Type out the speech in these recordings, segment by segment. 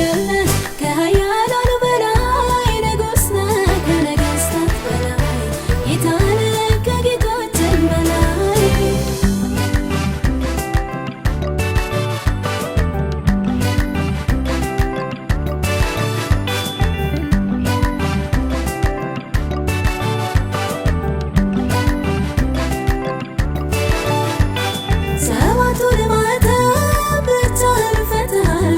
ኃያል ነህ ከኃያላኑ በላይ፣ ንጉሥ ነህ ከነገሥታት በላይ፣ ጌታ ነህ ከጌቶችም በላይ። ሰባቱን ማኅተም ብቻህን ፈትተሃል፣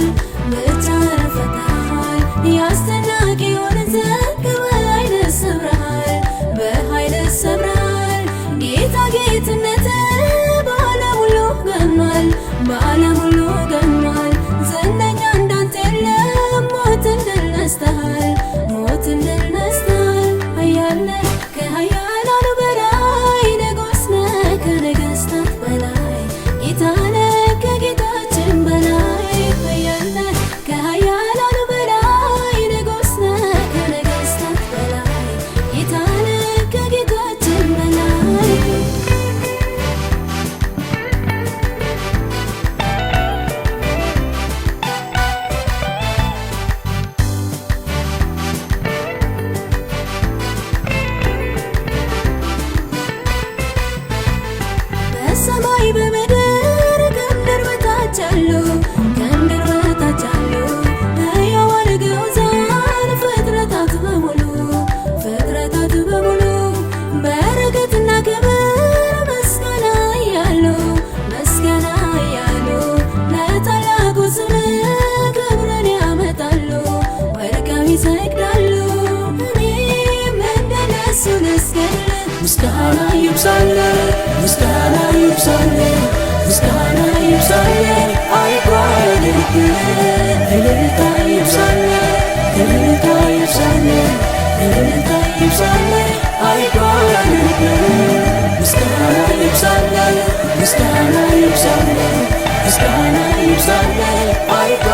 ብቻህን ፈትተሃል። የአስጨናቂውን ዘንግ በኃይልህ ሰብረሃል፣ በኃይልህ ሰብረሃል። ጌታ ጌትነትህ በዓለም ሁሉ ገኗል፣ በዓለም ሁሉ ገኗል። ዝነኛ እንዳንተ የለም፣ ሞትን ድል ነስተሃል፣ ሞትን ድል ነስተሃል። ኃያል ነህ ከኃያላኑ በላይ፣ ንጉሥ ነህ ከነገሥታት በላይ፣ ጌታ ነህ ከጌቶችም በላይ። ኃያል ነህ ከኃያላኑ በላይ፣ ንጉሥ ነህ ከነገሥታት በላይ፣ ጌታ ነህ ከጌቶችም በላይ። በሰማይ በምድር ከምድር በታች ያሉ፣ ከምድር በታች ያሉ ሕያዋን ግዑዛን ፍጥረታት በሙሉ፣ ፍጥረታት በሙሉ በረከትና ክብር ምስጋና እያሉ፣ ምስጋና እያሉ ለታላቁ ስምህ ክብርን ያመጣሉ፣ ወድቀው ይሰግዳሉ። እኔም እንደነሱ ልስገድልህ። ምስጋና ይብዛልህ፣ ምስጋና ይብዛልህ፣ ምስጋና ይብዛልህ፣ አይጓደልብህ። እልልታ ይብዛልህ፣ እልልታ ይብዛልህ፣ እልልታ ይብዛልህ፣ አይጓደልብህ። ምስጋና ይብዛልህ፣ ምስጋና ይብዛልህ፣ ምስጋና ይብዛልህ፣ አይጓ